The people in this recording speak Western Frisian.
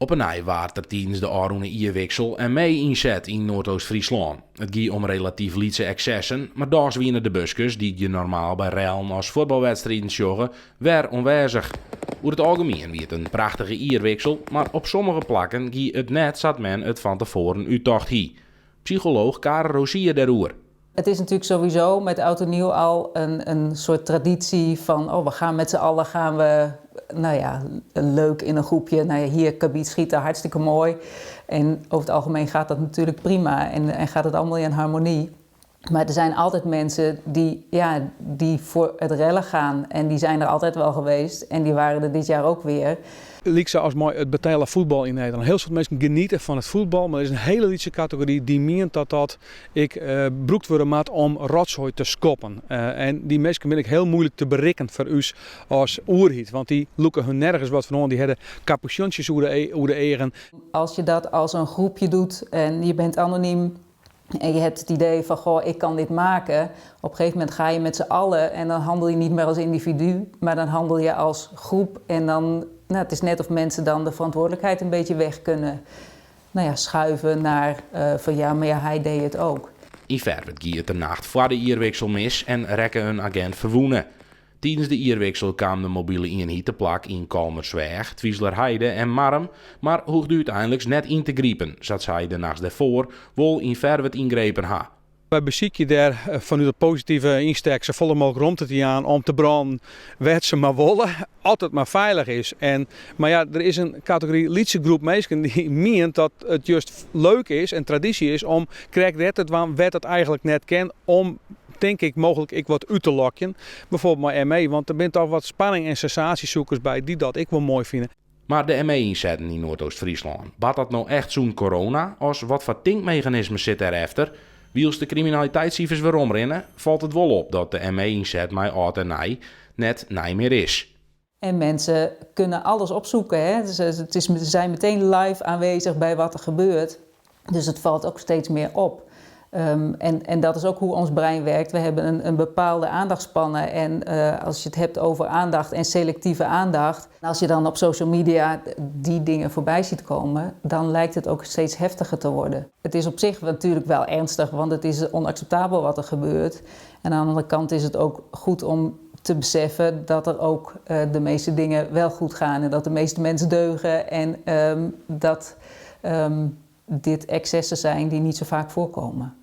Op 'e nij waard der tidens de ôfrûne jierwiksel ME ynset yn Noardoost-Fryslân. It gie om relatyf lytse eksessen, mar dochs wiene de buskes, dy't je normaal by rellen as fuotbalwedstriden sjogge, wer oanwêzich. Oer it algemien wie it in prachtige jierwiksel, mar op sommige plakken gie it net sa't men it fan tefoaren úttocht hie. Psycholooch Karen Rosier dêroer. Het is natuurlijk sowieso met Oud en Nieuw al een soort traditie van, oh, we gaan met z'n allen gaan we, nou ja, leuk in een groepje. Nou ja, hier karbidschieten, hartstikke mooi. En over het algemeen gaat dat natuurlijk prima en gaat het allemaal in harmonie. Maar er zijn altijd mensen die, ja, die voor het rellen gaan. En die zijn er altijd wel geweest. En die waren er dit jaar ook weer. Lyk as mei it betelle fuotbal yn Nederlân. Hiel soad minsken geniete fan it fuotbal, mar der is in hiele lytse kategory dy't mient dat dat ek brûkt wurde moat om rotsoai te skoppen. En dy minsken binne ek hiel muoilik te berikken foar ús as oerheid, want dy lûke hun nergens wat fan oan. Dy hawwe kapusjontsjes oer de eagen. Als je dat als een groepje doet en je bent anoniem en je hebt het idee van, goh, ik kan dit maken. Op een gegeven moment ga je met z'n allen en dan handel je niet meer als individu, maar dan handel je als groep. En dan, nou, het is net of mensen dan de verantwoordelijkheid een beetje weg kunnen, nou ja, schuiven naar van ja, maar ja, hij deed het ook. Yn Ferwert gie it de nacht foar de jierwiksel mis en rekke in agint ferwûne. Tidens de jierwiksel kaam de mobile ienheid te plak yn Kollumersweach, Twizelerheide en Marrum, mar hoegde úteinliks net yn te gripen, sa't sy de nachts dêrfoar wol yn Ferwert yngrepen ha. Wy besykje dêr fanút in positive ynstek safolle mooglik romte te jaan om te brânen wêr't se mar wolle, as it mar feilich is. En, mar ja, der is in kategory lytse groep minsken dy't mient dat it just leuk is en tradysje is om krekt dêr te dwaan wêr't it eigentlik net kin, om, tink ik, mooglik ek wat út te lokjen. Bijvoorbeeld mei ME, want der binne toch wat spanning en sensaasjesoekers by dy't dat ek wol moai fine. Mar de ME ynsetten yn Noardoost-Fryslân, bart dat no echt sûnt corona? As watfoar tinkmeganisme sit dêrefter? Wylst de kriminaliteitssifers weromrinne, falt it wol op dat de ME ynset mei âld en nij net nij mear is. En mensen kunnen alles opzoeken. Hè? Dus ze zijn meteen live aanwezig bij wat er gebeurt. Dus het valt ook steeds meer op. En dat is ook hoe ons brein werkt. We hebben een bepaalde aandachtspanne. En als je het hebt over aandacht en selectieve aandacht, als je dan op social media die dingen voorbij ziet komen, dan lijkt het ook steeds heftiger te worden. Het is op zich natuurlijk wel ernstig, want het is onacceptabel wat er gebeurt. En aan de andere kant is het ook goed om te beseffen dat er ook de meeste dingen wel goed gaan en dat de meeste mensen deugen en dat dit excessen zijn die niet zo vaak voorkomen.